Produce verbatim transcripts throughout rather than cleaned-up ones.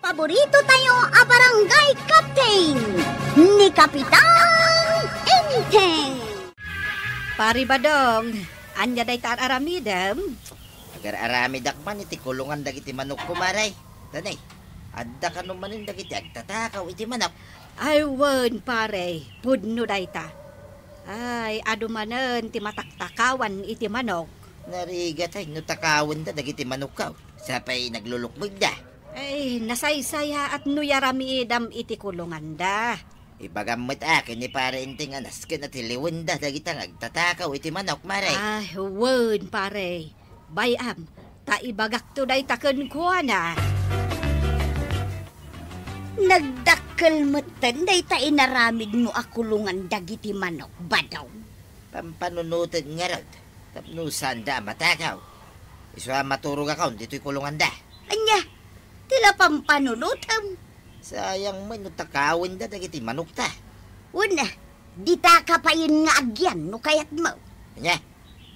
Paborito tayo a barangay captain, ni Kapitan Enteng. Pari Badong, ania dayta ar-aramidem? Agar-aramidak man iti kulongan dagiti manokko, Mare. Danay, adda kano manen dagiti agtatakaw iti manok? Ay, wen, pare, pudno dayta. Ay, adu manen ti mataktakawan iti manok. Narigat ay no takawenda dagiti manokko. Sapay naglulukmegda. Ay, nasaysayaat no yaramidam iti kulonganda. Ibagam met a ken ni Pare Enteng a nasken a tiliwenda dagita nga agtatakaw iti manok, Mare. Ah, wen, pare. Bay-am, ta ibagakto dayta kenkuana. Nagdakkel metten dayta inaramidmo a kulongan dagiti manok, Badong. Pampanunoten ngarud, tapno saanda a matakaw. Isu a maturogakon ditoy kulonganda. Ania? Ti la pampanunotem? Sayang met no takawenda dagiti manokta. Wen, dita ka payen nga agyan no kayatmo. Ania?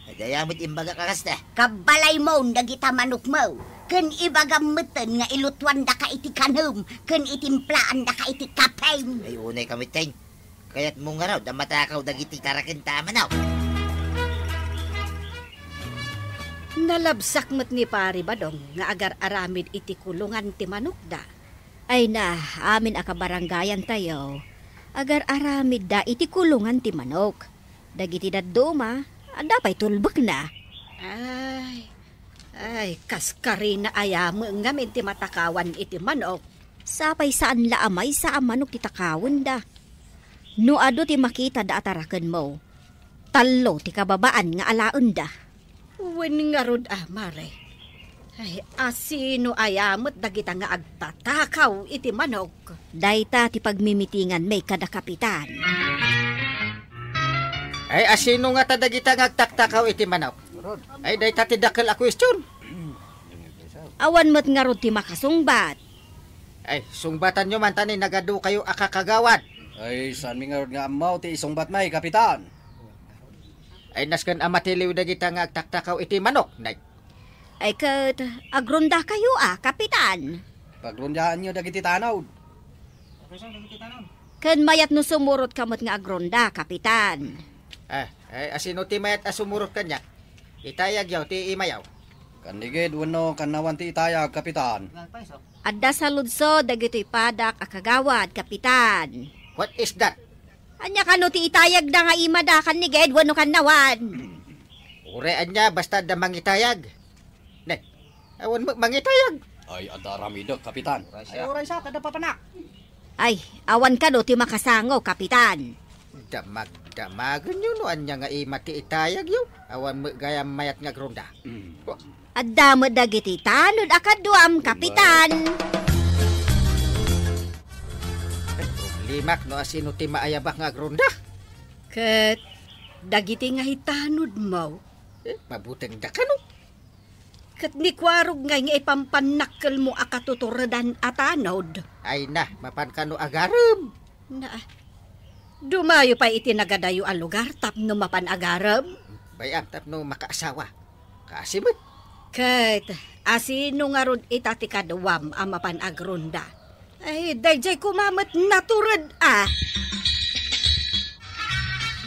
Adda met imbagak a kasta. Kabbalaymo dagita manokmo, ken ibagam metten nga ilutuandaka iti kanem ken itimplaandaka iti kape. Ay, unay ka metten. Kayatmo ngarud a matakaw dagiti tarakenta a manok? Nalabsak met ni Pari Badong nga agar-aramid iti kulongan ti manokda. Ay na, amin a kabarangayantayo, agar-aramidda iti kulongan ti manok. Dagiti dadduma, adda pay tulbekna. Ay, ay, kas karina aya met ngamin ti matakawan iti manok. Sapay saan la a maysa a manok ti takawenda. No adu ti makitada a tarakenmo, tallo ti kababaan nga alaenda. Wen ngarud a, Mare. Ay, asino aya met dagita nga agtatakaw iti manok? Dayta ti pagmimitinganmi kada kapitan. Ay, asino ngata dagita nga agtaktakaw iti manok? Ay, dayta ti dakkel a question. Awan met ngarud ti makasungbat. Ay, sungbatanyo man ta ni nagadukayo a kakagawad. Ay, saanmi ngarud nga ammo ti isungbatmi, Kapitan. Ay, nasken a matiliw dagita nga agtaktakaw iti manok, nay. Ay, ket agrondakayo a, Kapitan. Pagrondaanyo dagiti tanod. Ken mayat no sumurotka met nga agronda, Kapitan. Ah, ay, asino ti mayat a sumurot kaniak? Itayagyo ti imayo. Kannigid wenno kannawan ti itayag, Kapitan? Adda saludsod dagitoy padak a kagawad, Kapitan. What is that? Ania kano ti itayagda nga imada, kannigid wenno kannawan? Uray ania, basta adda mangitayag. Ne, awan met mangitayag. Ay, adda aramidek, Kapitan. Ay, uray sa, kada papanak. Ay, awan kano ti makasango, Kapitan. Damagdamagenyo no ania nga ima ti itayagyo. Awan met gayam mayat nga agronda. Mm. Adda met dagiti tanod a kaduam, Kapitan. Ay, problemak no asino ti maayabak nga agronda. Ket dagiti nga itanodmo? Eh, mabutengda kano? Ket ni Kuarog ngay nga ipampannakkelmo a katuturedan a tanod. Ay na, mapan kano agarem? Na, dumayo pay iti nagadayo a lugar tapno mapan agarem? Bay-am tapno makaasawa. Kaasi met. Ket asino ngarud ita ti kaduam a mapan agronda? Ay, daydiay koma met natured a.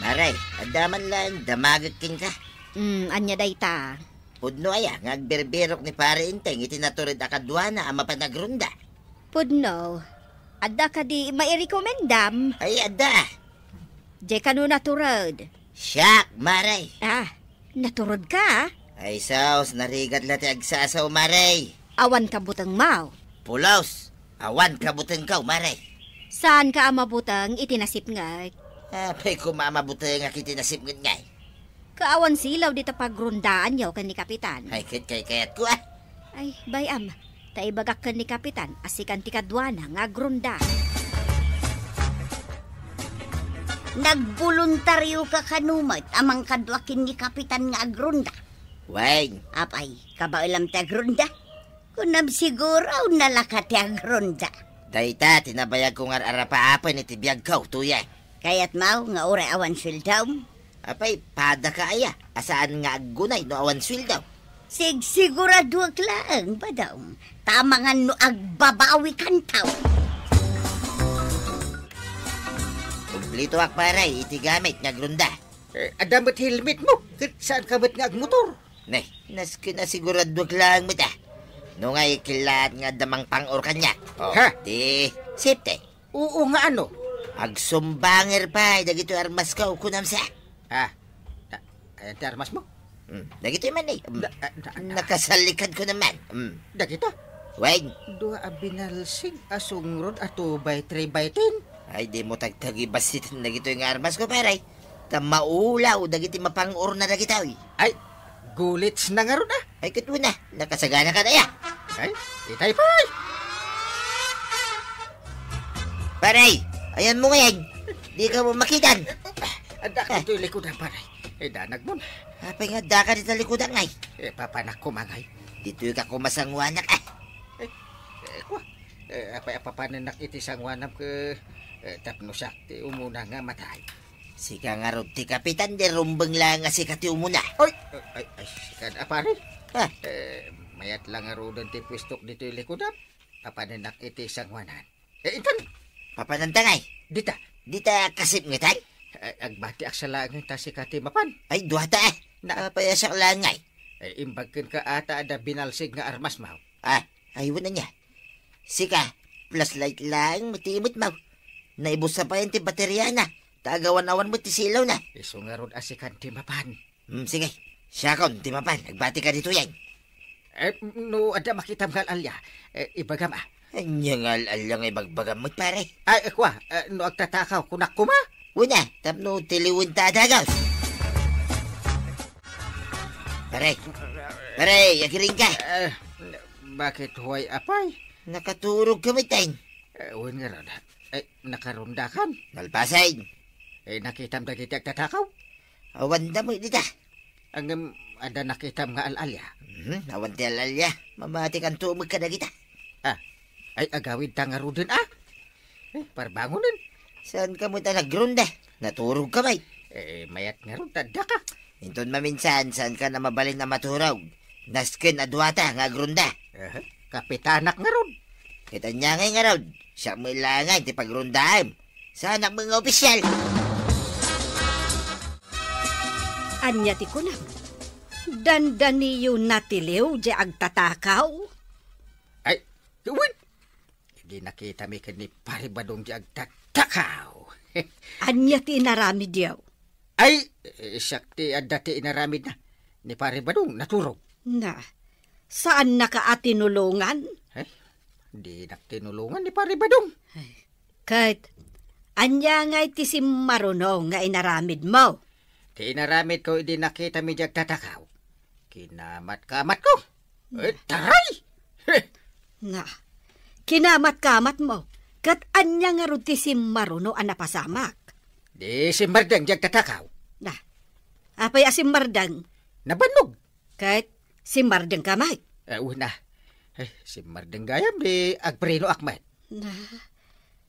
Maray, adda man laeng damagek kenka. Mm, ania dayta? Pudno aya nga agbirbirok ni Pare Enteng iti natured a kaduana a mapan agronda? Pudno. Adda kadi mairekomendam? Ay, adda. Diay kano natured? Siak, Maray. Ah, natured ka? Ay, sus, narigat la ti agsasaw, Maray. Awan kabutengmo? Pulos, awan kabutengko, Maray. Saanka a mabuteng iti nasipnget? Apay koma a mabutengak iti nasipnget ngay? Kaawan silaw dita pagrondaanyo ken ni Kapitan. Ay, ket kaykayatko, ah. Ay, bay-am, ta ibagak ken ni Kapitan a sikan ti kaduana nga agronda. Nagboluntarioka kano met a mangkadua ken ni Kapitan nga agronda? Wen. Apay, kabaelam ti agronda? Kunam siguro, nalaka ti agronda. Dayta ti nabayagko nga ar-arapaapen iti biagko, Tuye. Kayatmo nga uray awan sueldom? Apay, padaka aya a saan nga aggunay no awan sueldo? Sigsiguraduak laeng, Badong, ta amangan no agbabawikanto. Kumplitoak, pare, iti gamit nga agronda. Eh, adda met helmetmo, ket saanka met nga agmotor? Ne, nasken a siguraduak laeng met, ah. No nga ikilat nga adda mangpang-or kaniak. Oh, ha? Di safety. Oo nga, ano? Agsumbanger pay dagitoy armasko, kunam sa. Ah, da-, ayan ti armasmo? Hmm, dagitoy man, eh. Hmm. Da-, ah, da-, da-, Nakasalikadko naman. Hmm. Dagita? Wen. Dua a binalsig a sungrod a two by three by ten. Ay, dimo tagtagibasitan dagitoy nga armasko, pare. Ta maulaw dagiti mapang-orna dagitoy. Ay, gulitsna ngarud, ah. Ay, ket una, nakasaganaka aya. Ay, itay pay! Pare, ayanmo ngay. Dika makitan. Adda ka ditoy likudan, pare. Eh, danagmon. Apay nga adda ka dita likudan ngay? Eh, papanak koma ngay. Ditoy ka koma sanguanak, ah. Eh, eh, kwa. Eh, apay a papanennak iti sanguanam ket, eh, tapno siak ti umuna nga matay. Sika ngarud ti kapitan, di rumbeng laeng a sika ti umuna. Ay, ay, ay, sika a, pare. Ha? Eh, mayat la ngaruden ti puestok ditoy likudan. Papanennak iti sanguanan. Eh, intan. Papananta ngay? Dita. Dita kasip nga tan? Eh, agbatiak sa laeng ta sika ti mapan. Ay, duata, eh. Na- Napayasak laeng ngay. Eh, imbag kenka ata adda binalsig nga armasmo. Ah, ay, wala niya. Sika, flashlight laeng met ti imetmo. Naibussa pay ti bateriana. Ta agawan-awan met ti silawna. Isu ngarud a sikan ti mapan. Hmm, sige. Siakon ti mapan. Agbatika ditoyen. Eh, no adda makitam nga al-alia, eh, ibagam, ah. Ania nga al-alia nga ibagbagam met, pare? Ay, eh, kwa, eh, no agtatakaw, kunak koma? Una, tapno tiliwen ta a dagus. Pare. Pare, agiring ka. Eh, bakit huway apay? Nakaturog ka met, ay. Eh, wen ngarud. Eh, nakarondakan? Nalpasen. Eh, nakitam dagiti agtatakaw? Awan da met dita. Ngem, adda nakitam nga al-alia? Mhm, awan ti al-alia. Mamatikanto met kadagita. Ah, ay agawid ta ngaruden, ah. Eh, parbangonen. Saan ka met a nagronda? Naturog ka met. Eh, mayat ngarud, adda ka. Inton maminsan, saan ka na mabalin a maturog? Nasken a duata nga agronda. Eh, kapitanak ngarud. Ket ania ngay ngarud? Siak met laeng ti pagrondaem. Saanak met nga opisyal. Ania ti kunam? Dandaniyo natiliw diay agtatakaw? Ay, wen. Idi nakitami ken ni Pare Badong diay agtatakaw. Ania ti inaramidyo? Ay, eh, siak ti adda ti inaramidna. Ni Pare Badong, naturog. Na, saannaka a tinulongan? Eh, dinak tinulongan ni Pare Badong. Ay, ket, ania ngay ti simmaruno nga inaramidmo? Ti inaramidko idi nakitami diay agtatakaw. Kinamat-kamatko. Eh, taray! Na, kinamat-kamatmo. Ket ania ngarud ti simmaruno a napasamak? Di simmardeng diay agtatakaw. Na, apay a simmardeng? Nabannog. Ket simmardengka met? Eh, una. Eh, simmardeng gayam di agprenoak met. Na,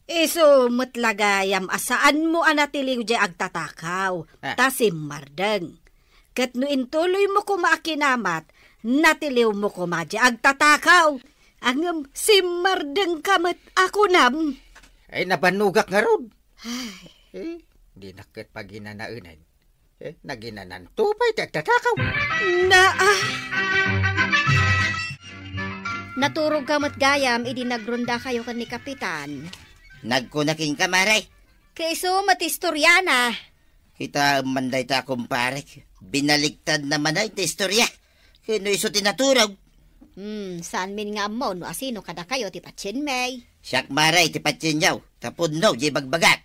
isu met la gayam a saanmo a natiliw diay agtatakaw, ah, ta simmardeng. Ket no intuloymo koma a kinamat, natiliwmo koma diay agtatakaw. Ngem simmardengka met a kunam. Ay, nabannogak ngarud. Ay. Eh, dinak ket paginanaenan. Eh, naginananto pay ti agtatakaw. Na, ah. Naturogka met gayam idi nagrondakayo ken ni Kapitan. Nagkuna kenka, Mare. Ket isu met ti istoriana. Kitaem man dayta, kumparek. Binaliktadna manen ti istoria. Ken no isu ti naturog. Hmm, saanmin nga ammo no asino kadakayo ti patienmi. Siak, Mare, ti patienyo. Ta pudno diay bagbagak.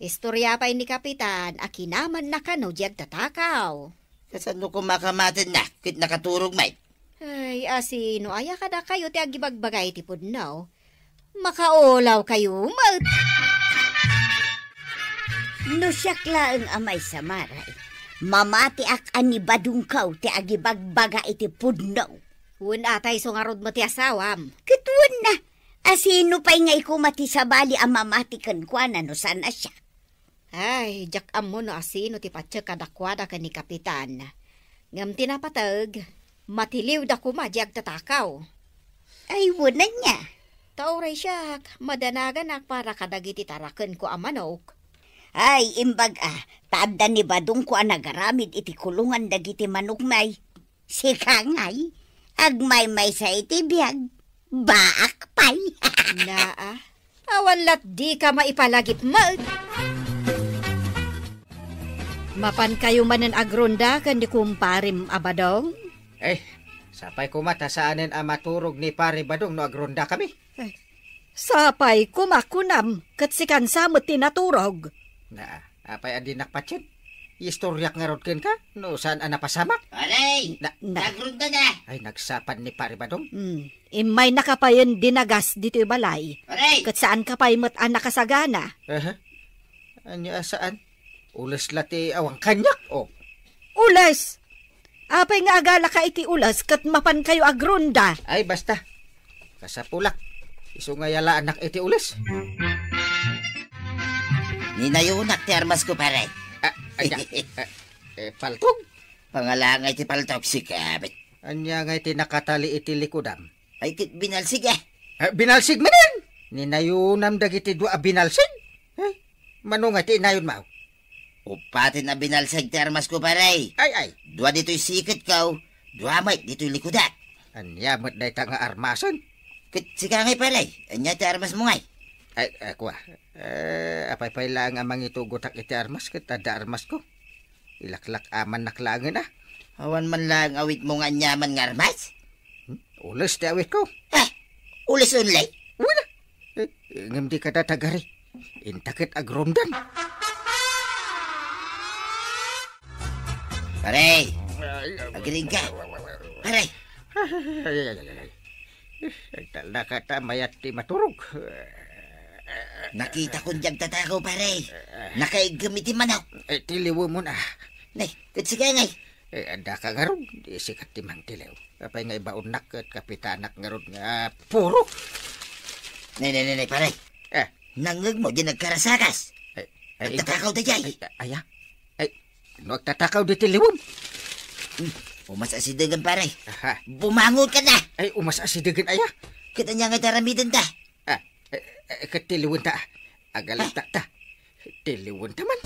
Istoria pay ni Kapitan a kinamatna kano diay agtatakaw. Kasano koma a kamatenna ket nakaturog met? Ay, asino aya kadakayo ti agibagbaga iti pudno? Makaulawkayo met! No siak laeng a maysa, Mare, mamatiak a ni Badongko ti agibagbaga iti pudno. Wen, atay, isu ngarud met ti asawam. Ket wen na, asino pay ngay koma ti sabali a mamati kenkuana no saan a siak? Ay, diak ammo no asino ti patiek kadakuada ken ni Kapitan. Ngem ti napateg, Matiliwda koma di agtatakaw. Ay, wen ania? Ta uray siak, madanaganak para kadagiti tarakenko a manok. Ay, imbag a, ta adda ni Badongko a nagaramid iti kulongan dagiti manokmi. Sika ngay, agmaymaysa iti biag, baak pay. Naa, awan lat dika maipalagip met. Mapankayo manen agronda ken ni kumparem a Badong? Eh, sapay koma ta saanen a maturog ni Pare Badong no agrondakami. Eh, sapay koma kunam, ket sikan sa met ti naturog. Na, apay a dinak patien? Istoriak ngarud kenka, no saan a napasamak? Pare! Na- Na- Nagrunda na! Ay, nagsapad ni Pare Badong. Hmm, immaynaka payen dinagas ditoy balay. Pare! Ket saanka pay met a nakasagana. Aha. Ania a saan? Ules la ti awan kaniak, oh. Ules! Apay nga agalaka iti ules ket mapankayo agrunda? Ay, basta. Kasapulak. Isu nga yalaanak iti ules. Ninayonak ti armasko, pare. Ah, ania? Eh, eh, paltog? Pangalangay ti paltog, sika met. Ania nga iti nakatali iti likudam? Ay, ket binalsig, eh. Eh, binalsig manen! Ninayonam dagiti dua a binalsig? Eh, mano nga ti inayonmo? Uppaten a binalsig ti armasko, pare. Ay, ay. Dua ditoy siketko, dua met ditoy likudak. Ania met dayta nga armasen? Ket sika ngay, pare, ania ti armasmo ngay? Ay, ay, kua. Eh, apay pay laeng a mangitugotak iti armas ket adda armasko. Ilaklak-amannak laengen, a. Awan man laeng awitmo nga aniaman nga armas? Hmm? Ules ti awitko. Eh, ules only? Wala. Eh, ngem di kada tagari. Inta ket agrondan. Pare, agriing ka. Pare. Ay, ay, ay, ay, ay. Agtalna ka ta mayat ti maturog. Nakitakon diay agtatakaw, pare. Nakaiggem iti manok. Eh, tiliwemon, a. Ne, ket sika ngay. Eh, adda ka ngarud, di sikat ti mangtiliw. Apay nga ibaonnak ket kapitanak ngarud nga puro. Ne, ne, ne, ne, pare. Eh. Nangngegmo diay nagkarasakas. Ay, ay, agtatakaw daydiay. Ay, aya? Ay, no agtatakaw di tiliwem. Hmm, umas asidegen, pare. Aha. Bumangon ka na. Ay, umas asidegen, aya? Ket ania nga ti aramidenta? Ah, eh, eh, ket tiliwenta. Agalanta ta. Tiliwenta man.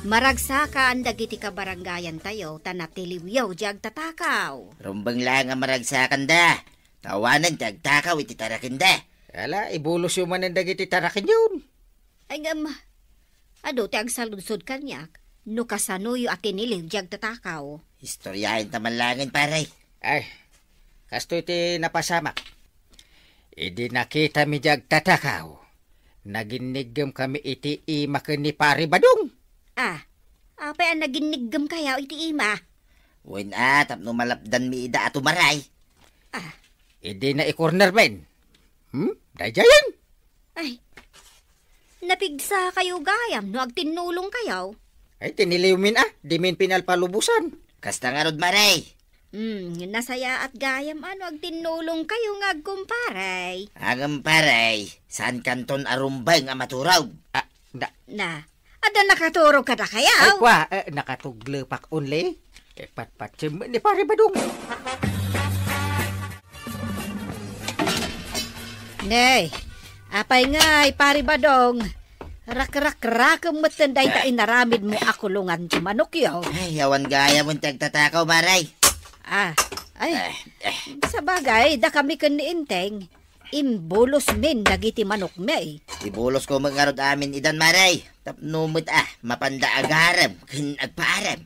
Maragsakan dagiti kabarangayantayo ta natiliwyo diay agtatakaw. Rumbeng laeng a maragsakanda. Ta awanen ti agtakaw iti tarakenda. Ala, ibulosyo manen dagiti tarakenyon. Ay, ngem, adu ti agsaludsod kaniak no kasanoyo a tiniliw diay agtatakaw. Istoryaenta man laengen, pare. Ay, kastoy ti napasamak. Idi nakitami diay agtatakaw, naginniggemkami iti ima ken ni Pare Badong. Ah, apay a naginniggemkayo iti ima? Wen a, tapno malapdanmi ida a tumaray. Ah. Idi naikornermin. Hmm? Daydiayen? Ay, napigsakayo gayam no agtinnulongkayo. Ay, tiniliwmin a, dimin pinalpalubosan. Kasta ngarud, mare. Hmm, nasayaat gayam a no agtinnulongkayo nga agkumpare. Agkumpare, saankanton a rumbeng a maturog. Ah, na- Na, adda nakaturog kadakayo? Ay, kua, eh, nakatuglepak only. Eh, patpatiem ni Pare Badong. Ne, apay ngay, Pare Badong? Rakrakrakem metten dayta inaramidmo a kulongan ti manokyo. Ay, awan gayam ti agtatakaw, mare. Ah, ay, eh, eh. Sabagay, dakami ken ni Enteng. Imbulosmin dagiti manokmi. Ibolosko met ngarud amin idan, mare. Tapno met a, mapanda agarem ken agpaarem.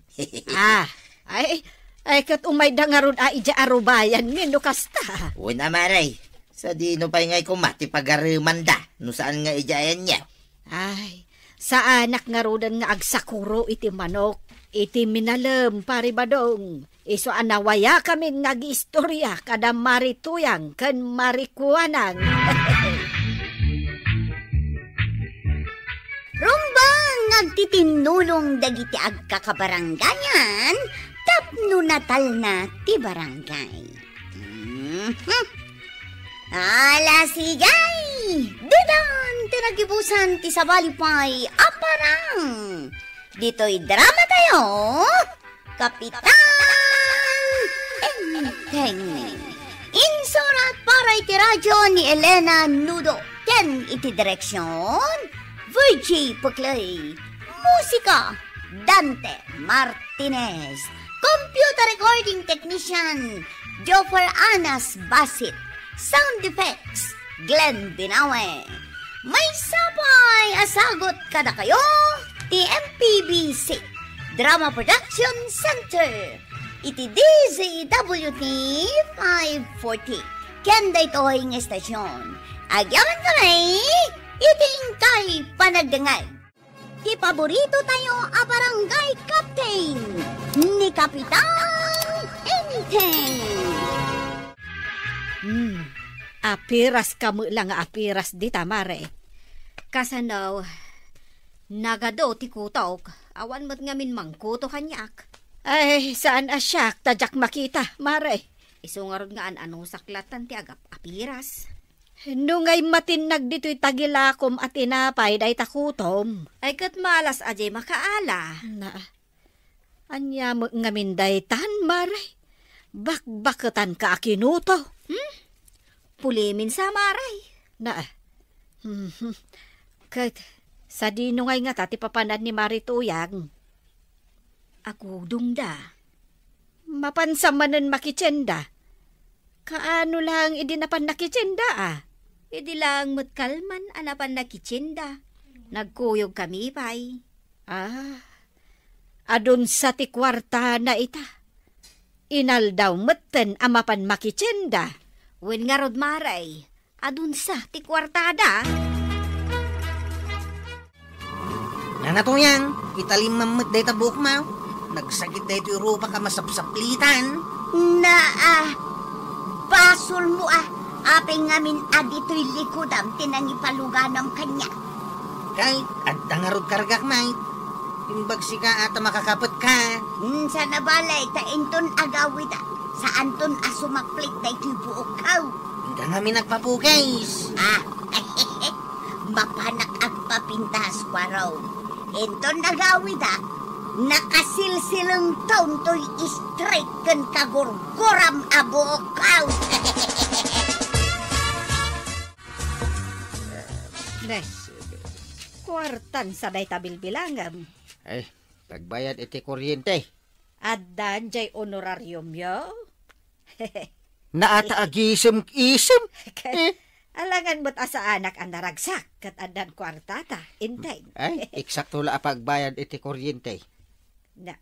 Ah, ay, ay, ket umayda ngarud a idiay arubayanmi no kasta. Wen a, mare. Sadino pay ngay koma ti pagaremanda no saan nga idiay ayanyo? Ay, saanak ngaruden nga agsakuro iti manok iti minalem, Pare Badong. Isu a nawayakamin nga agiistorya kada Mari Tuyang ken Mari Kuanang. Rumbeng nga agtitinnulong dagiti agkakabarangayan tapno natalna ti barangay. Mhm. Ala, sige! Ditan ti nagibusan ti sabali pay a parang. Ditoy drama tayo, Kapitan Enteng. Insurat para iti radio ni Elena Nudo ken iti direksion, Virgie Puclay. Musika, Dante Martinez. Computer recording technician, Joffer Anas Basit. Sound effects, Glenn Binawe. Maysa pay a sagut kadakayo ti M P B C Drama Production Center iti D Z W T five forty. Ken daytoy nga estasion, agyamankami iti inkay panagdengngeg. Ti paborito tayo a barangay captain, ni Kapitan Enteng. Hmm, apiras ka met la nga apiras dita, Mare. Kasano, nagadu ti kutok, awan met ngamin mangkuto kaniak. Ay, saan a siak, ta diak makita, Mare. Isu ngarud nga an-anusak latan ti agap-apiras. No ngay matinnag ditoy tagilakom a tinapay dayta kutom. Ay, ket malas a diay makaala. Na, ania met ngamin daytan, Mare? Bakbaketanka a kinuto. Hmm? Pulimin sa, Mare. Na, mhm. Ket, sadino ngay ngata ti papanan ni Mare Tuyang? Agudongda. Mapansa manen makitienda. Kaano laeng idi napan nakitienda, a? Idi laeng met kalman a napan nakitienda. Nagkuyogkami pay. Ah, adunsa ti kuartana ita. Inaldaw metten a mapan makitienda. Wen ngarud, Mare, adunsa ti kuartada. Nana Tuyang, italimmam met dayta buokmo. Nagsakit daytoy rupak a masapsaplitan. Naa, basolmo a, apay ngamin a ditoy likudam ti nangipaluganam kaniak. Kay, adda ngarud kargak, Mike. Imbagsika a ta makakapetka. Hmm, sana balay, ta inton agawida, saanton a sumaplit daytoy buokko. Inka ngamin agpapukis. Ah, mapanak agpapintas, Kuarog. Inton nagawida, nakasilsilengton toy straight ken kagurguram a buokko. Bes, kuartan sa dayta bilbilangem. Ay, pagbayad iti kuryente. Addan jay honorariumyo? Naata agisem-isem. Ket, eh, alangan met a saanak a naragsak ket addan kuartata, Enteng. Ay, eksakto la a pagbayad iti kuryente. Na,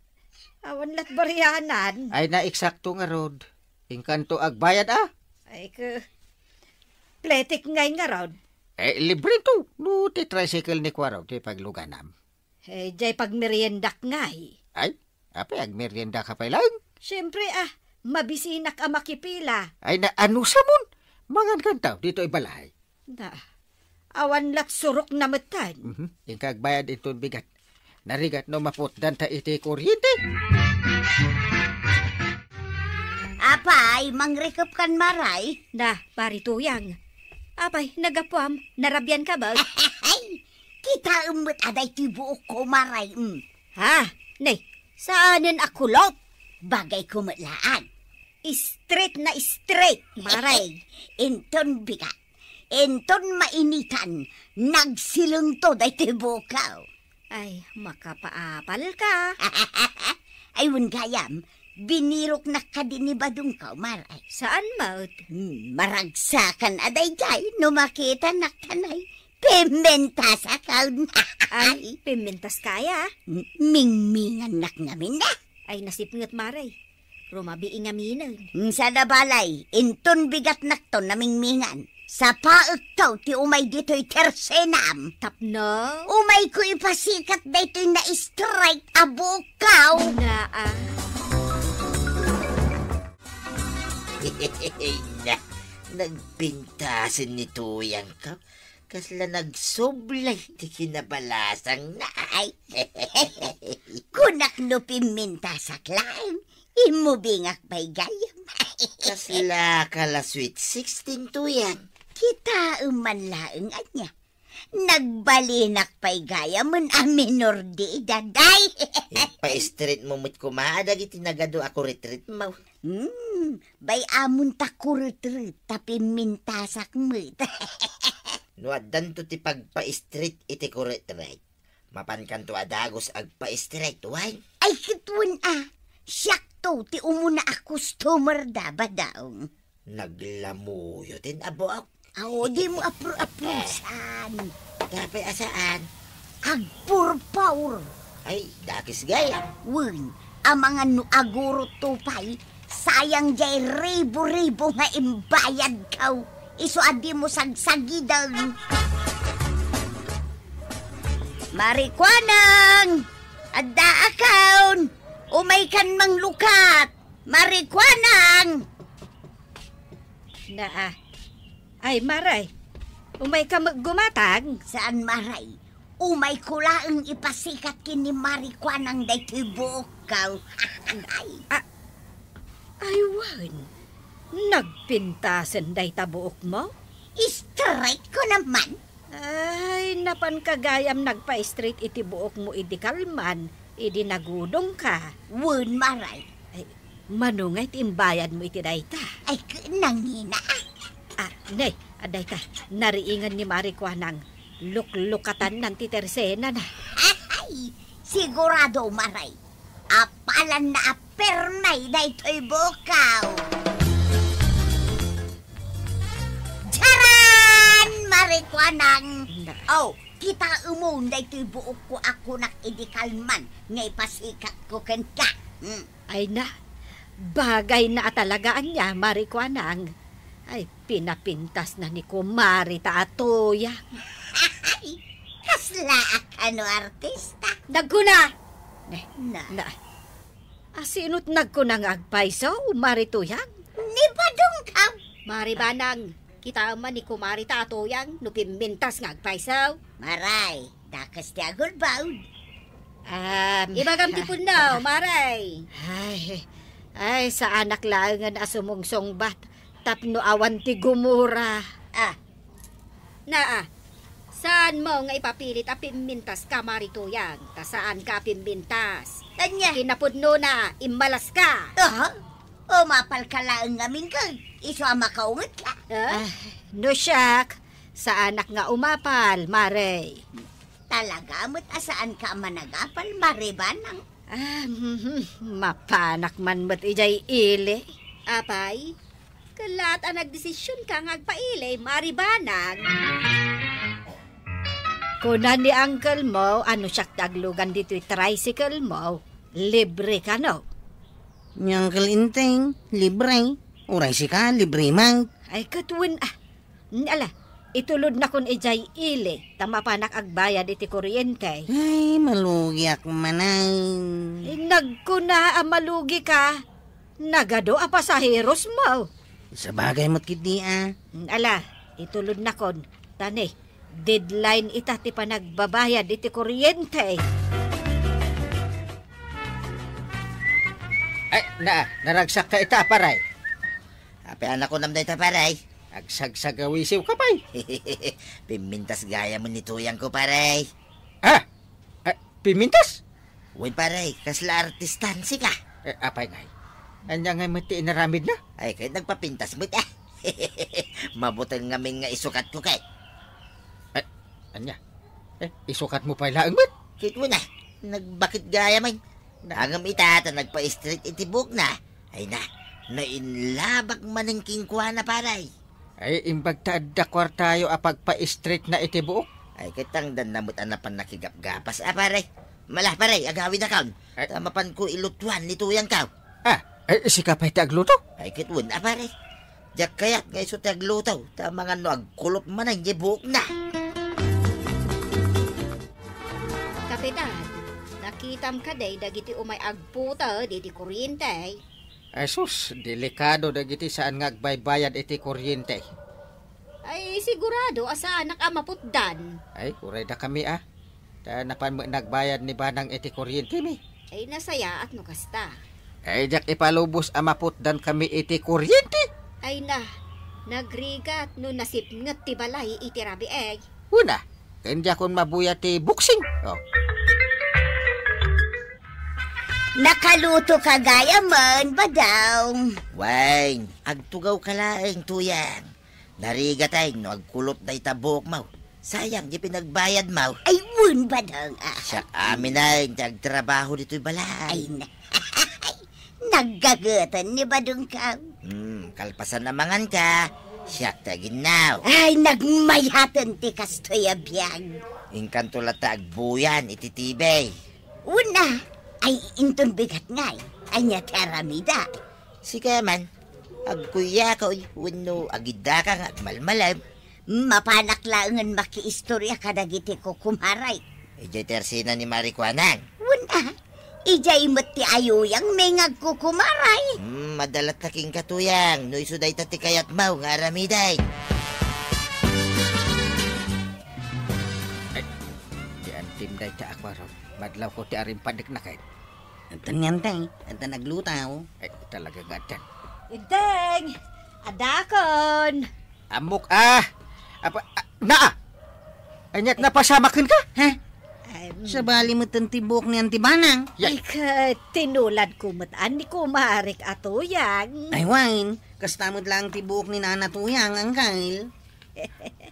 awan lat barianan. Ay, na eksakto ngarud. Inkanto agbayad, a? Ay, ke, pletik ngay ngarud. Eh, libre to. No, ti tricycle ni Kuarog, ti pagluganam. Eh, jay pagmeriendak ngay. Ay, apay agmerienda ka pay laeng? Siyempre, ah, mabisinak a makipila. Ay, na, ano samon? Mangan kantaw, dito ibalay. Na, awan lat surok na metten. Mhm. Inka agbayad inton bigat. Narigat no maputdanta iti kuryente. Apay, mangrikep kan Maray? Na, Pari Tuyang. Apay, nagapuam, narabian ka ba? Ay, kitaem met a daytoy buokko, Maray, mm. Ha? Ne, saanen a kulot? Bagayko met laang. Straight na straight, Maray. Inton bigat, inton mainitan, nagsilengto daytoy buokko. Ay, makapaapal ka. Ay, wen gayam, biniroknak kadi ni badongko, Maray. Saan met? Hmm, maragsakan a daydiay no makitanak, tanay. Pimentasakon. Ay, pimentas kaya? M-, mingmingannak ngamin, a? Ay, nasipnget, Maray. Rumabii ngaminen. Sada balay, inton bigatnakto namingmingan. Sapaekto ti umay ditoy tersenam. Tapno? Umayko ipasikat daytoy na-strike a bukaw. Naa. Na, nagpintasen ni Tuyang ka. Kasla nagsublay ti kinabalasang na ay. Kunak no pimmintasak laeng, immubingak pay gayam. Kasla ka la sweet sixteen, Tuyang. Kitaem man laeng ania. Nagbalinak pay gayamen a minor de edad, ay. Ipa-straight mo met koma dagiti nagadu a kuritritmo. Hmm, bay amon ta kuritrit ta pimmintasak met. No addanto ti pagpa-straight iti kuritrit, mapankanto a dagus agpa-straight wine? Ay, ket wen a, siakto ti umuna a customer da, Badong. Naglamuyo ti nabuok. Aw, dimo apro-aprosan. Tapay a saan? Agpurpur. Ay, dakes gayam. Wen, amangan no agurotto pay, sayang jay ribu-ribu nga imbayadko. Isu a dimo sagsagiden. Marikuanang! Addaakon! Umaykan manglukat! Marikuanang! Naa. Ay, Maray. Umayka met gumatang? Saan, Maray. Umayko laeng ipasikat ken ni Marikuanang daytoy buokko. Ay. Ah, ay, wen. Nagpintasen dayta buokmo? Straight ko naman. Ay, napanka gayam nagpa-straight iti buokmo idi kalman, idi nagudongka. Wen, Maray. Ay, mano ngay ti imbayadmo iti dayta? Ay, k-, nangina, ah. Ah, ne, adda ita, nariingan ni Marikuanang, luklukatannan ti tersenana. Ay, sigurado, Maray. Apalanna a permi daytoy buokko. Charan! Marikuanang! Na- Oh, kitaemon daytoy buokko a kunak idi kalman nga ipasikatko kenka. Hmm. Ay na, bagay na talaga ania, Marikuanang. Ay, pinapintasna ni Kumari ta a tuyang. Ay, kasla a kano artista. Nagkuna! Ne, Na. na. Asino't nagkuna nga agpayso, Mari Tuyang? Ni Badong ka. Mari Banang, kitaem man ni Kumari ta a tuyang no pimmintas nga agpayso. Maray, dakes ti agulbod. Um, Ibagam ti ah, punno, Maray. Ay, ay, saanak laengen a sumungsungbat tapno awan ti gumura. Ah. Naa, saanmo nga ipapilit a pimmintaska, Mari Tuyang, ta saanka a pimmintas. Ania? Kinapudnona, immalaska. Aha? Umapalka laeng ngamin ket isu a makaungetka. Ah? Ah, no siak, saanak nga umapal, Mare. Talaga met a saanka a managapal, Mare Banang. Ah, mhm, mapanak man met idiay ili. Apay, ket laat a nagdesisionka nga agpaili, Mare Banang. Kuna ni uncle mo a no siak ti aglugan ditoy tricycle mo, libre kano? Ni Uncle Enteng, libre. Uray sika, libre man. Ay, ket wen, ah. Ala, itulodnakon idiay ili, ta mapanak agbayad iti kuryente. Ay, malugiak manen. Ay, nagkuna a malugika. Nagadu a pasaheros mo. Sabagay met ketdi, ah. Ala, itulodnakon. Ta ne, deadline ita ti panagbabayad iti kuryente. Ay, na, naragsakka ita, paray. Apay a nakunam dayta, paray? Agsagsagawisiwka pay. Pimmintas gayam ni tuyangko, paray. Ah! Ah, pimmintas? Wen, paray, kasla artistan sika. Eh, apay ngay? Ania ngay met ti inaramidna? Ay, ket nagpapintas met, ah. Mabuteng ngamin nga isukatko, ket. Eh, ania? Eh, isukatmo pay laeng met? Ket wen, ah, nagbakit gayam. Na- Ngem ita ta nagpa-straight iti buokna. Ay na, nainlabak manen kenkuana, paray. Ay, imbag ta adda kuartayo a pagpa-straight na iti buok. Ay, ket tangdanna met a napan nakigapgapas a, paray. Mala, paray, agawidakon. Ay. Ta mapanko ilutuan ni tuyangko. Ah, ay, sika pay ti agluto? Ay, ket wen a, paray. Diak kayat nga isu ti agluto, ta amangan no agkulop manen diay buokna. Kapitan, nakitam kadi dagiti umay agputed iti kuryente? Ay sus, delikado dagiti saan nga agbaybayad iti kuryente. Ay, sigurado a saanak a maputdan. Ay, uray dakami, ah. Ta napan met nagbayad ni Banang iti kuryentemi. Ay, nasayaat no kasta. Ay, diak ipalubos a maputdankami iti kuryente. Ay na, nagrigat no nasipnget ti balay iti rabii. Una, Ken diakon mabuya ti boxing. Oh. Nakaluto ka gayamen, Badong. Wen, agtugaw ka laeng, Tuyang. Narigat ay no agkulot dayta buokmo. Sayang ti pinagbayadmo. Ay, wen, Badong, ah. Siak amin ay ti agtrabaho ditoy balay. Ay, na. Naggageten ni Badong ka. Hmm, kalpasan a mangan ka, siak ti aginnaw. Ay, nagmayaten ti kastoy a biag. Inkanto latta agbuyan iti T V. Una, ay inton bigat ngay, ania ti aramida? Sika man, agkuyakoy, wenno agiddaka nga agmalmalem. Mapanak laengen makiistorya kadagiti kukumaray. Idiay tersina ni Mari Kuanang. Wen a, idiay met ti ayuyang may nga agkukumaray. Hmm, madala ta kenka, Tuyang, no isu dayta ti kayatmo nga aramiden. Ay, ti antim dayta a kuarog. Madlawko ti arimpadek na ket. Addan nga, Enteng. Addan aglutaw. Ay, talaga nga addan. Enteng! Adakon! Ammok, ah! Apa, ah, naa! Ania't napasamak kenka? Ha? Ay, mm. Sabali met ti buok ni Anti Banang. Yay. Ay, ket tinuladko met a ni kumarek a Tuyang. Ay, wen, kasta met laeng ti buok ni Nana Tuyang, angkel.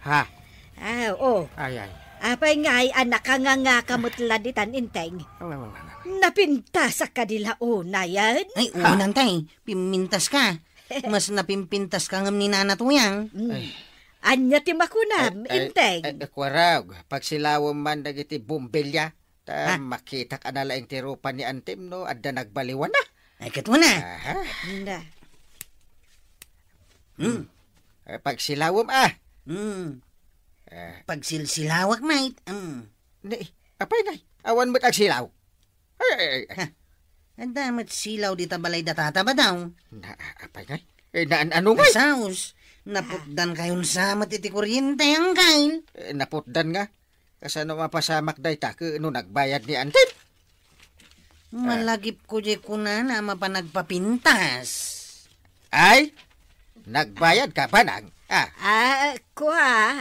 Ha? Ah, oo. Ay, ay. Apay ngay a nakangangaka met la ditan, Enteng? Aw, aw, aw, aw. Napintasak kadi la unayen? Ay, Ha? Unang, tay. Pimmintas ka. Mas napimpintas ka ngem ni Nana Tuyang. Mm. Ay. Ania ti makunam, Ay, ay, Enteng? Ay, kuarog, pagsilawem man dagiti bombilya. Ta Ha? makitak a nalaing ti rupa ni Antim no adda nagbaliwana. Ay, ket una. Aha. Na. Hmm. Eh, pagsilawem, ah. Hmm. Eh. Pagsilsilawak, mate. Hmm. Ni, apay ngay, awan met agsilaw. Ay, ay, ay. Ha? Adda met silaw dita balay da tata, Badong. Na, apay ngay? Eh, na, an-, ano ngay? Saos, naputdan kayon sa met iti kuryente, angkel. Eh, naputdan nga. Kasano mapasamak dayta ket no nagbayad ni Antim? Malagipko diay kunana a mapan agpapintas. Ay, nagbayad ka, Banang? Ah. Ah, kua.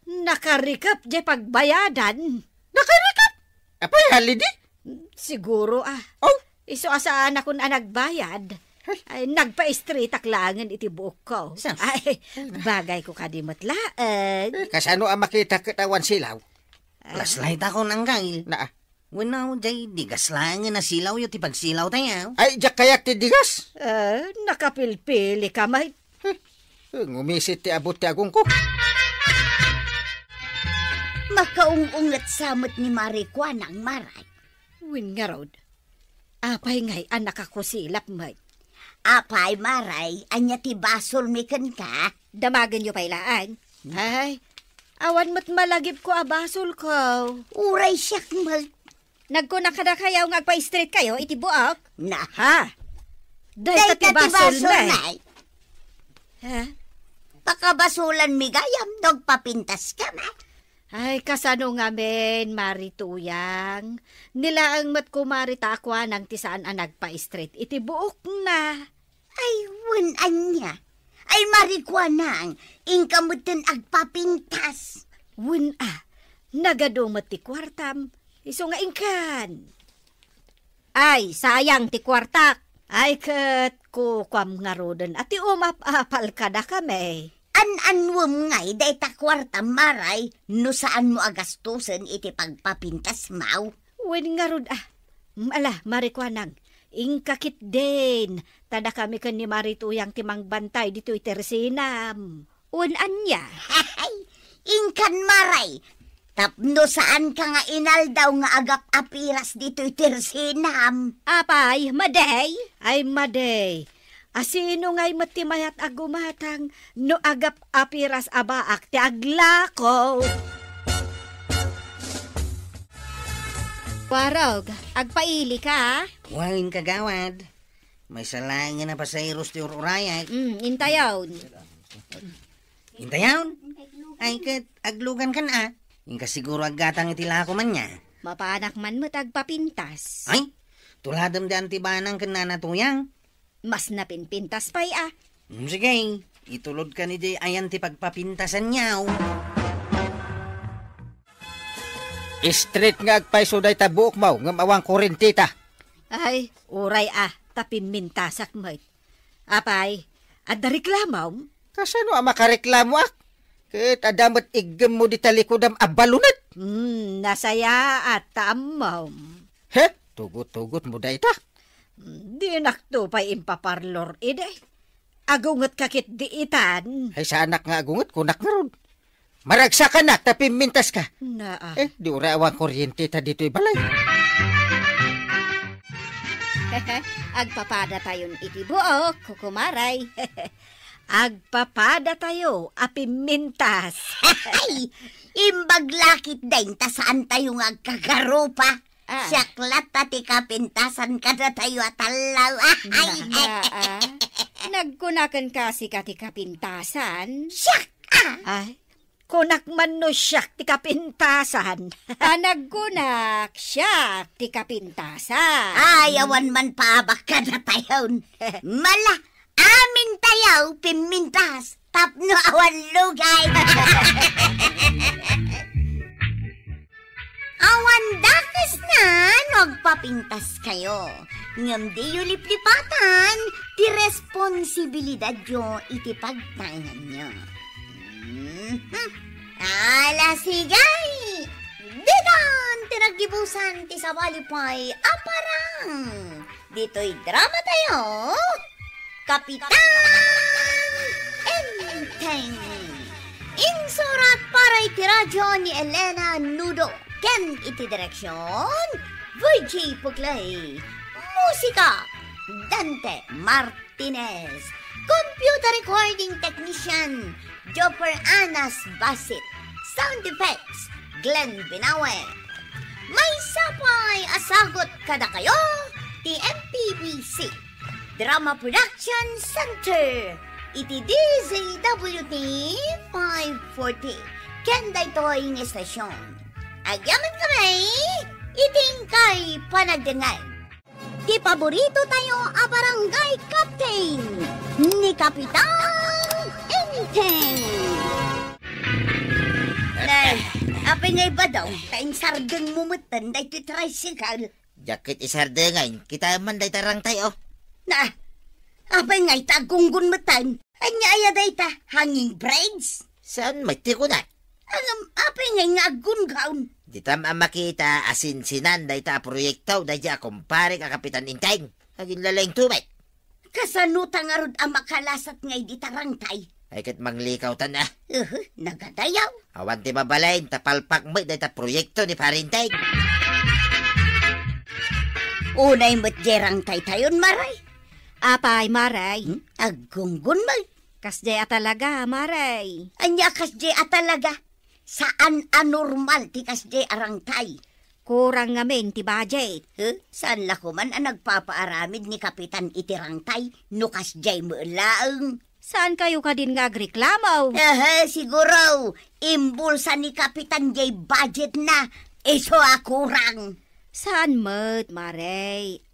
Nakarikep diay pagbayadan. Nakarikep? Apay, halidi? Siguro, ah. Oh. Isu a saanakon a nagbayad. Ay. Ay, nagpa-straightak laengen iti buokko. Sus. Ay, bagayko kadi met laeng. Eh, kasano a makita ket awan silaw? Ah. Flashlightakon, angkel. Naa. Wenno, diay digas laengen a silawyo ti pagsilawtayo. Ay, diak kayat ti digas. Ah, nakapilpili ka, may. Eh, ngumisit ti abut ti agongko. Makaung-unget sa met ni Mari Kuanang, Maray. Wen ngarud, apay ngay a nakakusilap met? Apay, Maray, ania ti basolmi kenka? Damagenyo pay laeng. Hmm. Ay, awan met malagipko a basolko. Uray siak met. Nagkunak kadakayo nga agpa-straightkay iti buok? Na. Ha? Dayta ti basolmi. Ha? Pakabasolanmi gayam no agpapintaskami. Ay, kasano ngamin, Mari Tuyang? Ni laeng met kumari ta a kuanang ti saan a nagpa-straight iti buokna. Ay, wen ania? Ay, Mari Kuanang, inka metten agpapintas. Wen a, nagadu met ti kuartam, isu nga inkan. Ay, sayang ti kuartak. Ay, ket kukuam ngaruden a ti umap-apal kadakami. An-annuem ngay dayta kuartam, Maray, no saanmo a gastusen iti pagpapintasmo? Wen ngarud a. Mm, ala, Mari Kuanang, inka ketdin, ta dakami ken ni Mari Tuyang ti mangbantay ditoy tersinam. Wen ania? Inkan, Maray, tapno saanka nga inaldaw nga agap-apiras ditoy tersinam. Apay, madi? Ay, madi. A sino ngay met ti mayat a gumatang no agap-apiras a baak ti aglako? Warog, agpaili ka? Wen, kagawad. Maysa laengen a pasahero ti ur-urayak. Mm, intayon. Intayon? Ay, ket aglugan kan a. Inka siguro aggatang iti lako man nia. Mapanak man met agpapintas. Ay, tuladem di Anti Banang ken Nana Tuyang. Mas napinpintas pay a. Hmm, sige, itulod ka ni di ayan ti pagpapintasan niaw. Straight nga agpayso dayta buokmo, ngem awan kurenteta. Ay, uray a, ta pimmintasak met. Apay, adda reklamom? Kasano a makareklamoak? Ket adda met iggemmo dita likodam a balunet. Hmm, nasayaat ta ammom. He? Tugot-tugotmo dayta? Hmm, dinakto pay impaparlor idi. Agungetka ketdi itan. Ay, saanak nga agunget, kunak ngarud. Maragsakanak ta pimmintaska. Naa. Eh, di uray awan kuryenteta ditoy balay. Agpapadatayon iti buok, kukumaray. Agpapadatayo a pimmintas. Ay, imbag la ketdin ta saantayo nga agkagarupa. Ah. Siak latta ti kapintasan kadatayo a tallaw. Ay. Na, ah. Nagkunakan kasi ka ti kapintasan? Siak, ah. Ay, kunak man no siak ti kapintasan. Ah, nagkunak, siak ti kapintasan. Ay, awan man paabak kadatayon. Mala, amintayo pimmintas tapno awan lugay. Awan dakesna no agpapintaskayo, ngem diyo liplipatan ti responsibilidadyo iti pagtaenganyo. Mhm. Ala, sige! Ditan ti naggibusan ti sabali pay a parang ditoy dramatayo, Kapitan Enteng. Insurat para iti radyo ni Elena Nudo ken iti direksion, Virgie Puglay. Musika, Dante Martinez. Computer recording technician, Jopper Anas Basit. Sound effects, Glenn Binawe. Maysa pay a sagut kadakayo ti M P B C Drama Production Center iti D Z W T five forty ken daytoy nga estasion. Agyaman kami iti inkay panagdengngeg. Ti paborito tayo a barangay captain, ni Kapitan Enteng. Nay, apay nga ibadaw, ta insardeng mo metten daytoy tricycle. Diak ket isardengen, kita man dayta rangtay, oh. Na, apay nga ita agunggon metten? Ania aya dayta, hanging bridge? Saan met ti kunak? Ngem apay ngay nga aggungaon? Ditam a makita a sinsinan dayta a proyekto daydi a kumparek a Kapitan Enteng. Aginlalengto met. Kasano ta ngarud a makalasat ngay dita rangtay? Ay, ket manglikawtan a. Uhu, nagadayaw. Awan ti mabalin, ta palpak met dayta proyekto ni Pare Enteng. Unay met jay rangtaytayon, Maray. Apay, Maray? Hmm? Aggunggon met. Kasjay a talaga, Maray. Ania kasjay a talaga? Saan a normal ti kasjay a rangtay. Kurang ngamin ti budget. Huh? Saan la koman a nagpapaaramid ni Kapitan iti rangtay no kasjay met laeng? Saan kayo kadin nga agreklamo? Aha, siguro, imbulsa ni Kapitan jay budget na, isu a kurang. Saan met, Maray?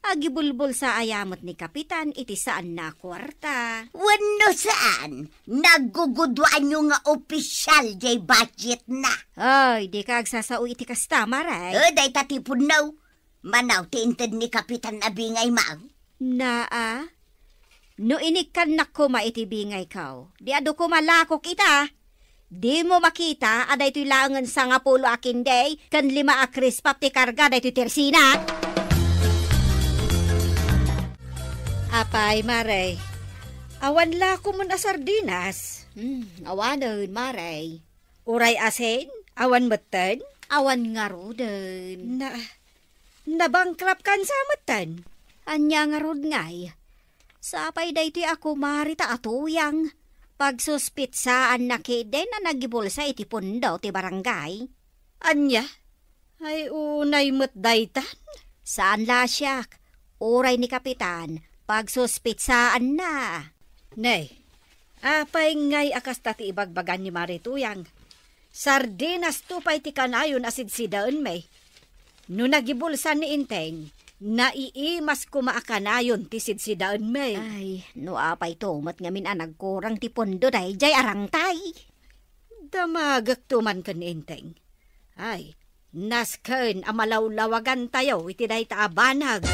Agibulbulsa aya met ni Kapitan iti saanna a kuarta. Wenno saan, nagguguduanyo nga opisial jay budget na. Ay, dika agsasao iti kasta, Maray. Eh, dayta ti pudno. Manaw ti inted ni Kapitan a bingay, Maw. Naa, no inikkannak koma iti bingayko, di adu koma lakok ita. Dimo makita a daytoy laengen sangapulo a kinday ken lima a krispap ti karga daytoy tersina? Apay, Maray, awan la koman a sardinas? Hmm, awanen, Maray. Uray asin, awan metten? Awan ngaruden. Na, nabankrupt kan sa metten? Ania ngarud ngay? Sapay daytoy a kumarita a Tuyang. Pagsuspitsaanna ketdin a nagibulsa iti pundo ti barangay. Ania? Ay, unay met daytan? Saan la siak. Uray ni Kapitan, pagsuspitsaanna. Nay, apay ngay a kasta ti ibagbagan ni Mari Tuyang? Sardinas to pay ti kanayon a sidsidaenmi. No nagibulsan ni Enteng, naiimas koma a kanayon ti sidsidaenmi. Ay, no apay to met ngamin a nagkurang ti pundo dayjay a rangtay. Damagek to man ken ni Enteng. Ay, Nasken a malawlawagantayo iti dayta a banag.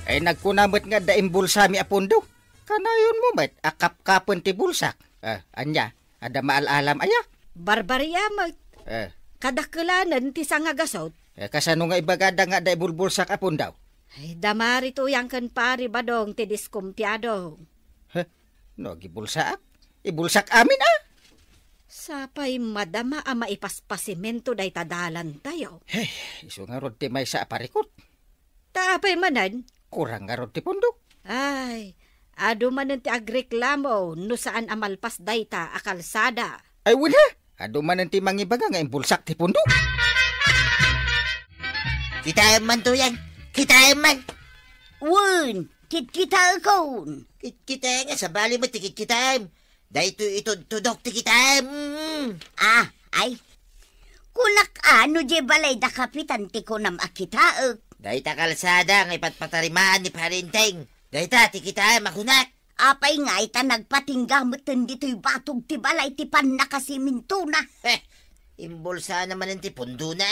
Ay, nagkuna met nga adda imbulsami a pundo. Kanayonmo met a kapkapen ti bulsak. Ah, ania? Adda maal-alam aya? Barbaria met. Eh. Kadakkelanen ti sangagasut. Eh, kasano nga ibagada nga adda ibulbulsak a pundo? Ay, da Mari Tuyang ken Pari Badong ti diskumpiado. Heh, no, agibulsaak? Ibulsak amin, a? Sapay madama a maipaspasimento dayta dalantayo. Hey, isu ngarud ti maysa a parikut. Ta apay manen? Kurang ngarud ti pundo. Ay, adu manen ti agreklamo no saan a malpas dayta a kalsada. Ay, wen, ha? Adu manen ti mangibaga nga imbulsak ti pundo. Kitaem man, Tuyang. Kitaem man. Wen, kitkitaekon. Kit-, kitaem nga, sabali met ti kitkitaem. Daytoy itudtudok ti kitaem. Mm. Ah, ay. Kunak a, no diay balay da Kapitan ti kunam a kitaek. Dayta kalsada nga ipatpatarimaan ni Pari Enteng. Dayta ti kitaem a kunak. Apay ngay ta nagpatingga metten ditoy batog ti balay ti pannakasimintona? Heh, imbulsana manen ti pundona.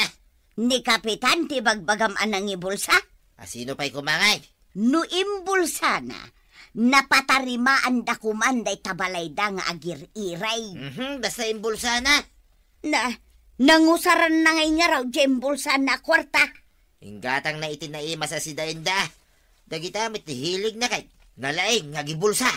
Ni Kapitan ti ibagbagam a nangibulsa? A sino pay koma ngay? No imbulsana, napatarimaanda koman dayta balayda nga agir-iray. Mhm, basta imbulsana. Na, nangusaranna ngay ngarud diay imbulsana a kuarta. Inggatangna iti naimas a sidaenda. Dagita met ti hiligna ket nalaing nga agibulsa.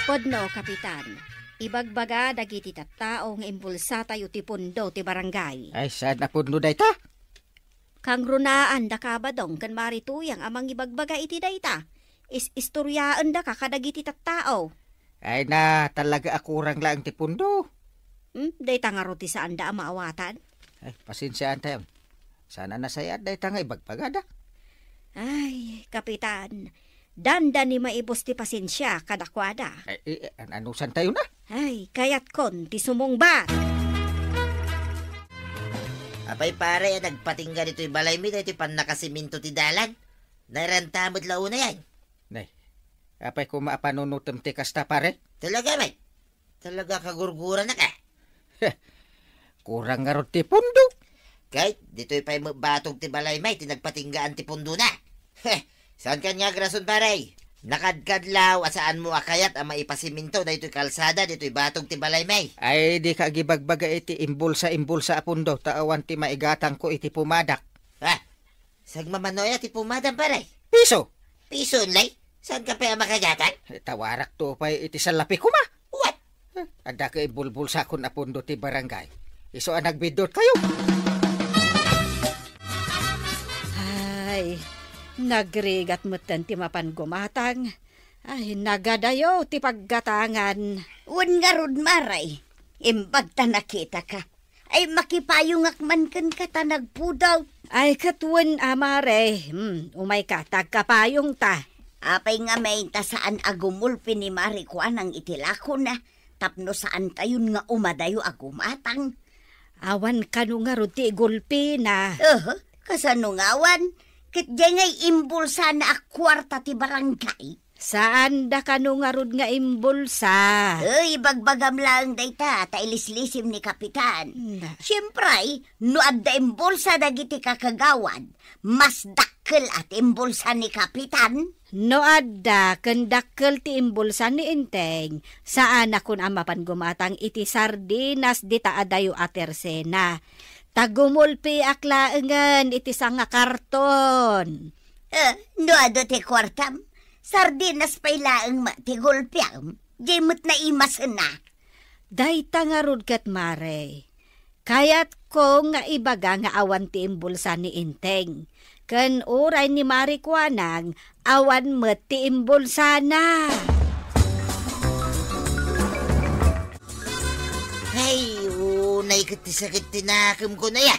Pudno, Kapitan. Ibagbaga dagiti tattao nga imbulsatayo ti pundo ti barangay. Ay, saan a pundo dayta? Kangrunaanda ka, Badong, ken Mari Tuyang a mangibagbaga iti dayta. Is-istoriaendaka kadagiti tattao. Ay na, talaga a kurang laeng ti pundo. Hmm, dayta ngarud ti saanda a maawatan? Ay, pasensiaentayon. Saan a nasayaat dayta nga ibagbagada. Ay, Kapitan, dandani maibus ti pasensia kadakuada. Ay, eh, eh, an-, anusantayon a? Ay, kayatkon ti sumungbat. Apay, pare, a nagpatingga ditoy balaymi daytoy pannakasiminto ti dalan? Nairanta met la unay, ay. Nay, apay koma a panunotem ti kasta, pare? Talaga, met. Talaga kagurgurannak, a. Kurang ngarud ti pundo. Ket ditoy pay met batog ti balaymi ti nagpatinggaan ti pundona. Saankan nga agrason, pare. Nakadkadlaw a saanmo a kayat a maipasiminto daytoy kalsada ditoy batog ti balaymi. Ay, dika agibagbaga iti imbulsa-imbulsa a pundo ta awan ti maigatangko iti pumadak. Ah, sagmamano aya ti pumadam, pare? Piso. Piso, unlay? Saanka pay a makagatang? Eh, tawarakto pay iti salapi koma. What? Eh, adda ka ibulbulsakon a pundo ti barangay. Isu a nagbiddutkayo. Ay, nagrigat metten ti mapan gumatang. Ay, nagadayo ti paggatangan. Wen ngarud, Mare, imbag ta nakitaka. Ay, makipayongak man kenka ta nagpudot. Ay, ket wen a, Mare. Hmm, umayka, ta agkapayongta. Apay ngamin ta saan a gumulpi ni Mare Kuanang iti lakona tapno saantayon nga umadayo a gumatang? Awan kano ngarud ti igulpina. Aha, kasano nga awan? Ket diay ngay imbulsana a kuarta ti barangay. Saanda kano ngarud nga imbulsa? Ay, ibagbagam laeng dayta, ta ilislisim ni Kapitan. Na. Siempre, no adda imbulsa dagiti kakagawad, mas dakkel a ti imbulsa ni Kapitan. No adda ken dakkel ti imbulsa ni Enteng, saanakon a mapan gumatang iti sardinas dita adayo a tersena. Ta gumulpiak laengen iti sangakarton. Eh, no adu ti kuartam, sardinas pay laeng met ti gulpiam, diay met naimasenna. Dayta ngarud ket, Mare, kayatko nga ibaga nga awan ti imbulsa ni Enteng. Ken uray ni Mare Kuanang, awan met ti imbulsana. Ay, unay ket ti sakit ti nakemko, nay, a.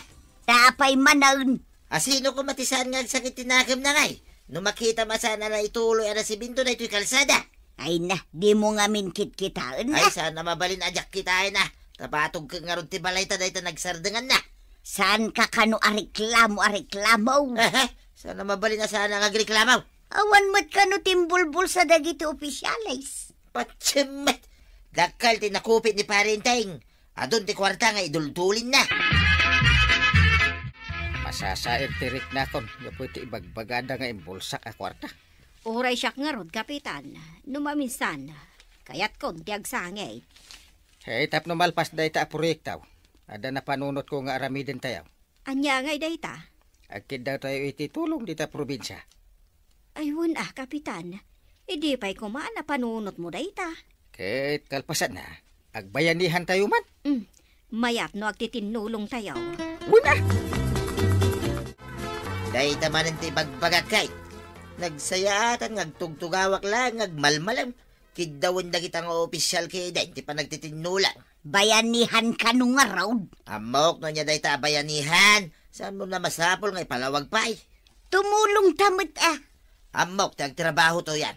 Apay manen? A, sino koma ti saan nga agsakit ti nakemna, ngay? No makitam a saan a naituloy a nasiminto daytoy kalsada. Ay na, dimo ngamin kitkitaen na. Ay, saan a mabalin a diak kitaen a. Ta batog ket ngarud ti balayta dayta nagsardenganna. Saanka kano a reklamo a reklamo? Aha, saan a mabalin a saan nga agreklamo? Awan met kano ti imbulbulsa dagiti opisyales? Patsemmet! Dakkel ti nakupit ni Pare Enteng. Adun ti kuarta nga iduldulinna. Masasair ti riknakon gapu iti ibagbagada nga imbulsak a kuarta. Uray siak ngarud, Kapitan, no maminsan, kayatkon ti agsangit. Hey, tapno malpas dayta a proyekto, adda napanunotko nga aramidentayo. Ania ngay dayta? Agkiddawtayo iti tulong dita probinsia. Ay, wen a, Kapitan. Idi pay koma a napanunotmo dayta. Ket kalpasanna, agbayanihantayo man. Mm, mayat no agtitinnulongtayo. Wen a! Dayta manen ti ibagbagak, kay nagsayaatan nga agtugtugawak laeng nga agmalmalem. Kiddawen dagita nga opisyal kayden ti panagtitinnulong. Bayanihanka no ngarud. Ammok no ania dayta a bayanihan. Saanmo a masapul nga ipalawag pay? Tumulongta met a. Ammok ti agtrabahotayo.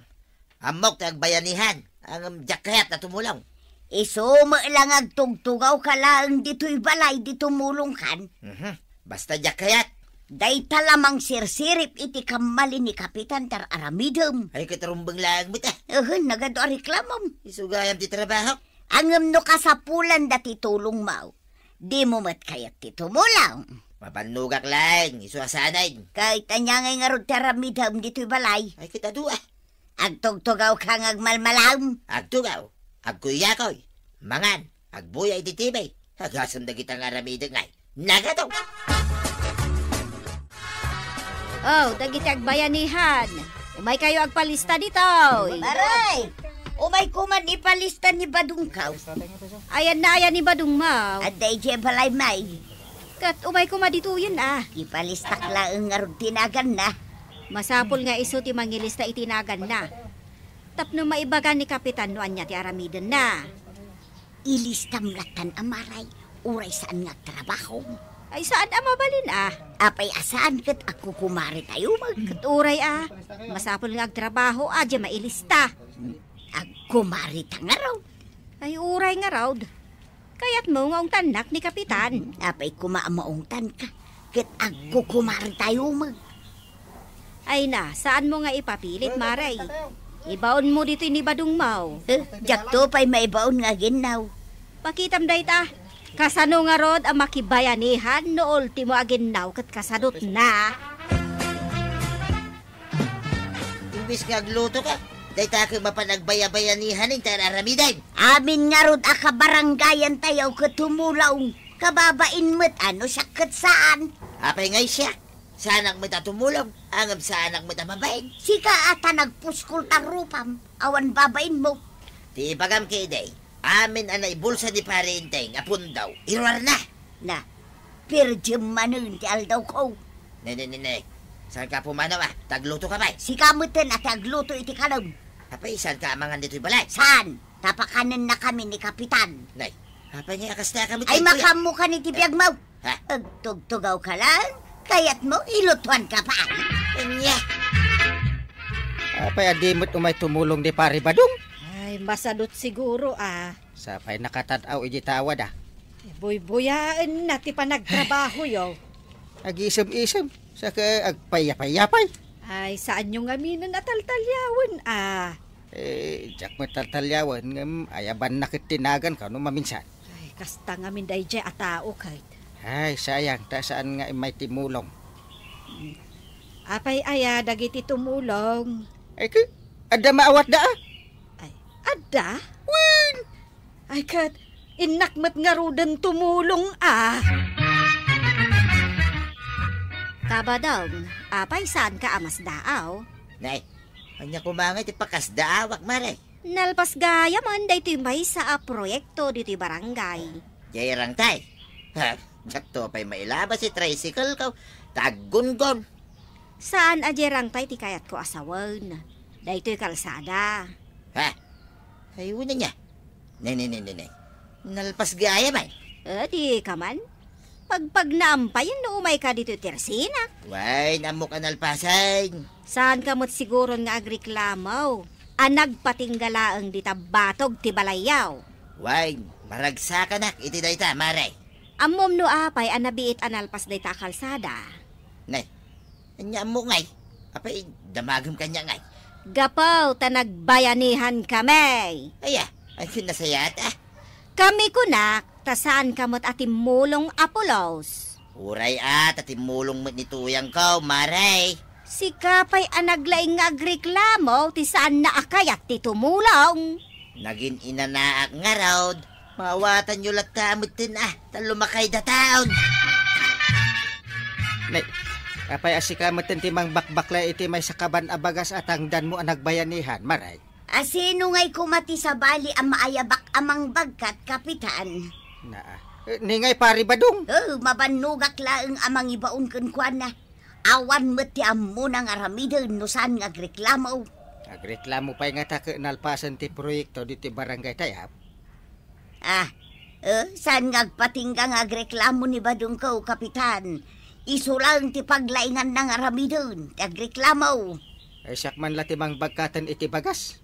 Ammok ti agbayanihan. Ngem diak kayat a tumulong. Isu met la nga agtugtugawka laeng ditoy balay idi tumulongkan. Mhm. Basta diak kayat. Dayta la mangsirsirip iti kammali ni Kapitan ti ar-aramidem. Ay, ket rumbeng laeng met a. Ehen, nagadu a reklamom. Isu gayam ti trabahok. Ngem no kasapulanda ti tulongmo, dimo met kayat ti tumulong. Mabannogak laeng, isu a saanen. Ket ania ngay ngarud ti aramidem ditoy balay? Ay, ket adu a. Agtugtugawka nga agmalmalem. Agtugaw, agkuykuy, mangan, agbuya iti T V. Agasem dagita nga aramidek ngay. Nagadu! Oh, dagiti agbayanihan. Umaykayo agpalista ditoy. Aray! Umay koman ipalista ni Badongko. Ayanna aya ni Badongmo? Adda idiay balay, may. Ket umay koma ditoyen a. Ipalistak laeng ngarud ti naganna. Masapul nga isu ti mangilista iti naganna. Tapno maibaga ni Kapitan no ania ti aramidenna. Ilistam lattan a, Maray, uray saan nga agtrabaho. Ay, saan a mabalin a. Apay a saan ket agkukumaritayo met. Ket uray a, masapul nga agtrabaho a, diay mailista. Agkumarita ngarud. Ay, uray ngarud. Kayatmo nga ungtannak ni Kapitan? Apay koma a maungtanka, ket agkukumaritayo met. Ay na, saanmo nga ipapilit, Maray. Ibaonmo ditoy ni Badongmo. Eh, diakto pay maibaon nga aginnaw. Pakitam dayta. Kasano ngarud a makibayanihan no ultimo aginnaw ket kasadutna? Imbes nga aglutoka, dayta ket mapan agbayabayanihan ti ar-aramidem. Amin ngarud a kabarangayantayo ket tumulong. Kababain met a no siak ket saan. Apay ngay siak? Saanak met a tumulong, ngem saanak met a babain. Sika a ta nagpuskol ta rupam, awan babainmo. Ti ibagam ketdi, amin a naibulsa ni Pare Enteng a pundo, iruarna. Na, per diem manen ti aldawko. Ne, ne, ne, ne. Saanka a pumanaw a, ta aglutoka pay. Sika meten a ti agluto iti kanem. Apay, saanka a mangan ditoy balay? Saan? Ta pakanennakami ni Kapitan. Nay, apay nga a kasta ka met? Ay, daytoy a makaammokan iti biagmo. Ha? Agtugtugawka laeng, kayatmo ilutoanka pay. Ania? Apay a di met umay tumulong ni Pare Badong? Ay, masadut siguro a. Sa pay nakatad-aw iti tawad a. Buybuyaenna ti panagtrabahoyo. Agisem-isem, saka agpayapay-yapay. Ay, saanyo ngaminen a taltaliawen a. Eh, diak met taltaliawen, ngem ayabanna ket ti naganko no maminsan. Ay, kasta ngamin daydiay a tao ket. Ay, sayang, ta saan nga immay timulong. Apay aya dagiti tumulong? Ay, ket adda maawatda a. Ay, adda? Wen! Ay, ket innak met ngaruden tumulong a. Kabadong, apay saanka a masdaaw? Nay, ania koma ngay ti pakasdaawak, Mare? Nalpas gayam daytoy maysa a proyekto ditoy barangay. Diay rangtay? Ha, diakto pay mailabas ti tricycle ko, ta aggunggong. Saan a diay rangtay ti kayatko a sawen. Daytoy kalsada. Ha? Ay, wen ania? Ne, ne, ne, ne, ne. Nalpas gayam ay. Eh, di ka man. Pagpagnaam pay no umayka ditoy tersinak. Wen, ammok a nalpasen. Saanka met siguron nga agreklamo a nagpatingga laeng dita batog ti balayyo? Wen, maragsakanak iti dayta, Mare. Ammom no apay a nabiit a nalpas dayta a kalsada? Nay, ania ammo ngay? Apay, damagem kaniak ngay? Gapu ta nagbayanihankami. Aya, Ay, nasayat, ah. Kami kunak, ta saanka met a timmulong, Apolos. Uray, ah, ta timmulong met ni tuyangko, Mare. Sika pay a naglaing nga agreklamo ti saanna a kayat ti tumulong. Nagin-inanaak ngarud. Maawatanyo latta metten, ah, ta lumakayda taon. Nay, apay a sika metten ti mangbakbakla iti maysa kaban a bagas a tangdanmo a nagbayanihan, Mare? A sino ngay koma ti sabali a maayabak a mangbagkat, Kapitan? Naa. Eh, ni ngay pari Badong? Oh, mabannogak laeng a mangibaon kenkuana. Awan met ti ammona nga aramiden no saan nga agreklamo. Agreklamo pay ngata ket nalpasen ti proyekto ditoy barangay tayo. Ah, eh, saan nga agpatingga nga agreklamo ni Badongko, Kapitan? Isu laeng ti paglainganna nga aramiden ti agreklamo. Ay, siak man la ti mangbagkaten iti bagas.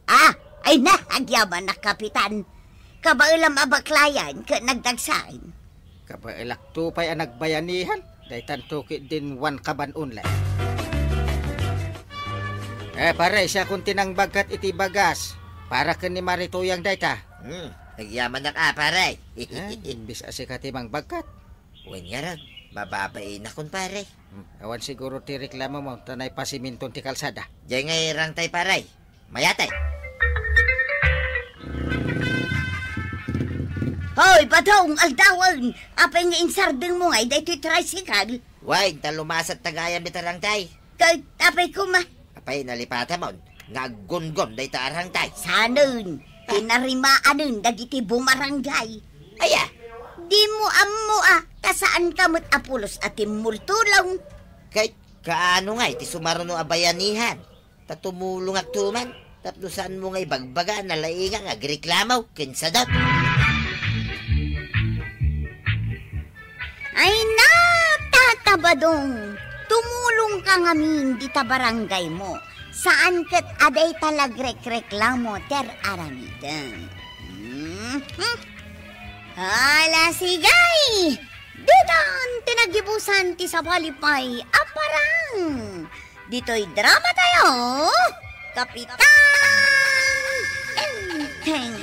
Ah, ay na, agyamanak, Kapitan. Kabaelam a baklayan ket nagdagsan. Kabaelakto pay a nagbayanihan, daytanto ketdin one kaban only. Eh, pare, siakon ti nangbagkat iti bagas. Para ken ni Mare Tuyang dayta. Hmm, agyamanak a, pare. Eh, imbis a sika ti mangbagkat. Wen ngarud, mababainakon, pare. Hmm, awan siguro ti reklamomo, ta naipasiminton ti kalsada. Jay nga irangtay, pare. Mayatay. Hoy, Badong, aldawen! Apay nga insardengmo ngay daytoy tricycle? Wen, ta lumasat ta gayam dita rangtay. Kay, apay koma? Apay, nalipatamon nga aggungon dayta a rangtay. Sanen, tinarima anen dagiti bumarangay. Aya? Dimo ammo a, ta saanka met a pulos a timmultulong. Kay, kaano ngay ti sumaruno a bayanihan? Ta tumulongakto man, tapno saanmo nga ibagbaga a nalainga nga agreklamo ken sadot. Ay na, Tata Badong, tumulongka ngamin dita barangaymo. Saan ket a dayta la agrekreklamo ti ar-aramidem. Mhm. Ala, sigay! Ditan ti nagibusan ti sabali pay a parang. Ditoy drama tayo, Kapitan Enteng.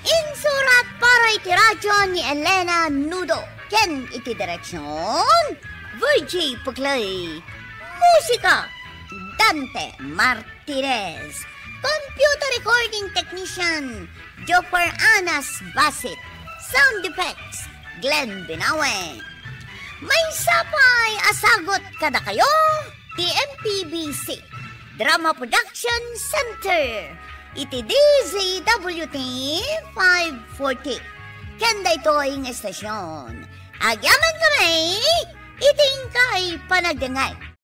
Insurat para iti radyo ni Elena Nudo ken iti direksyon, Virgie Puglay. Musika, Dante Martinez. Computer recording technician, Jopper Anas Basit. Sound effects, Glenn Binawe. Maysa pay a sagut kadakayo ti M P B C Drama Production Center iti D Z W T five forty. Ken daytoy nga estasyon, agyaman kami iti inkay panagdengngeg.